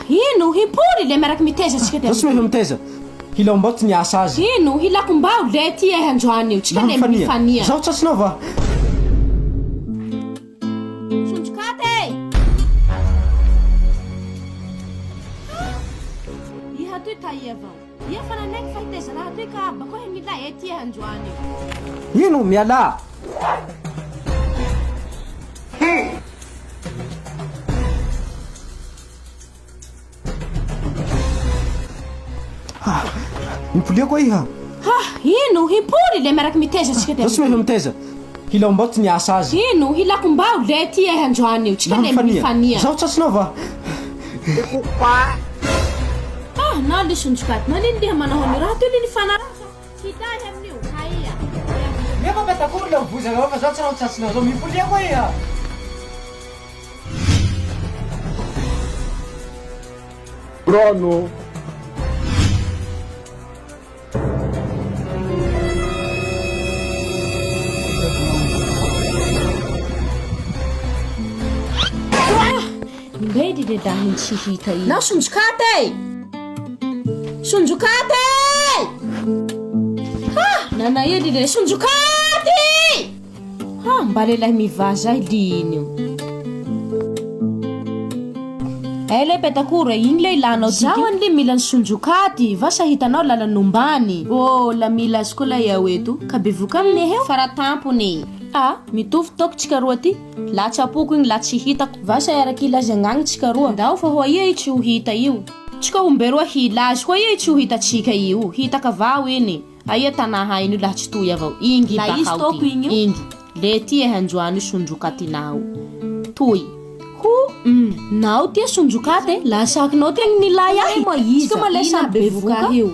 Ino himpoly le miaraky mitaiza tsika Zao tsy de mahay mitaiza. Hilaombao ty niasa azy. Ino hilakombao le ty eh androany io tsika Laha le mifania. mifania. Zaho tsatsinao va? Sondrokaty e! Iha toy taia avao. Iha fa nanaiky fa hitaiza raha toy ka bakeo he milay eh ty eh androany io. Ino? Mialà! Mipolia koa iha. Ha! Ino? Himpoly le miaraky mitaiza tsika de Zao tsy mahay mitaiza. Hilaombao ty niasa azy. Ino? Hilakombao le ty eh androany io. Tsika Laha le mifania. mifania. Zaho tsatsinao va? Ah, na le sondrokaty na le liha manao an'io raha teo le nifanaraka. Hitahy amin'io. Haia. Nefa petakory le vozaka fa zaho tsy raha ho tsatsinao zao. Mipolia koa iha. Bruno. Mbey ry lehilahy tsy hita io. Nao sondrokaty e! Sondrokaty e! Ha! Nanaia ry lehilahy sondrokaty! Ha! Mba lehilahy mivaza ahy lihiny io. Eh le petakoro e, igny le ilanao ty. Zaho anie mila ny sondrokaty, vasa hitanao lalanombany. Oh, la mila azy koa lay aho eto, ka bevoka aminy eheo. Faratampony. Ah, mitovy toko tsika roa ty. La tsy apoko igny la tsy hitako. Vasa hiaraka hila azy agnagny tsika roa. Ndao fa ho aia i tsy ho hita io. Tsika omby roa hila azy, ho aia i tsy ho hitatsika io. Hitaka avao igny. Aia tanà hainy io laha tsy toy avao. Ingy La izy bakao toko ty. igny io. Ingy. Le ty eh androany io sondrokatinao. Toy. Ho um. Nao ty sondrokaty eh. Laha sakinao ty agny nilay ahy. Moa iza? Tsika ma le Ina samy bevoka bevoka? io.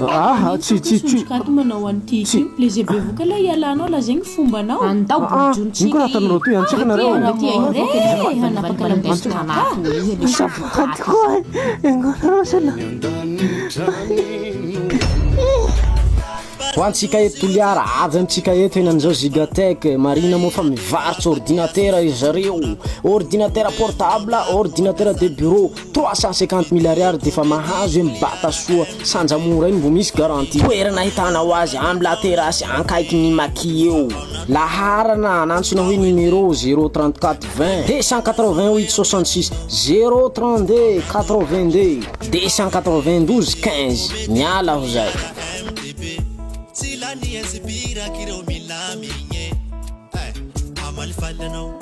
Ah, tsy tsy tsy. Sondrokaty manao an'ity Tsy. io. Le ze bevoka la ialanao la zegny fombanao. Andao Ah, ah, bojontsika ino koa raha ataonareo toy? Antsika nareo. Ty ahy avao ke hanapaka lamosina. Azafady koa e. Engonareo zalahy. Ho antsika eto Toliara, avy amintsika eto henan'izao Gigatech, marina moa fa mivarotra ordinateur ry zareo, ordinateur portable, ordinateur de bureau, 350 mille ariary defa mahazo e mibata soa, sanja mora iny mbo misy garantie. Toerana ahitanao azy am la terrasse ankaikin'ny Maki eo. Laharana anantsona hoe numéro 034 20 288 66 032 82 292 15 miala aho zay. Tsy lany inspira k'ireo milamigny eh. Hamalifaly anao.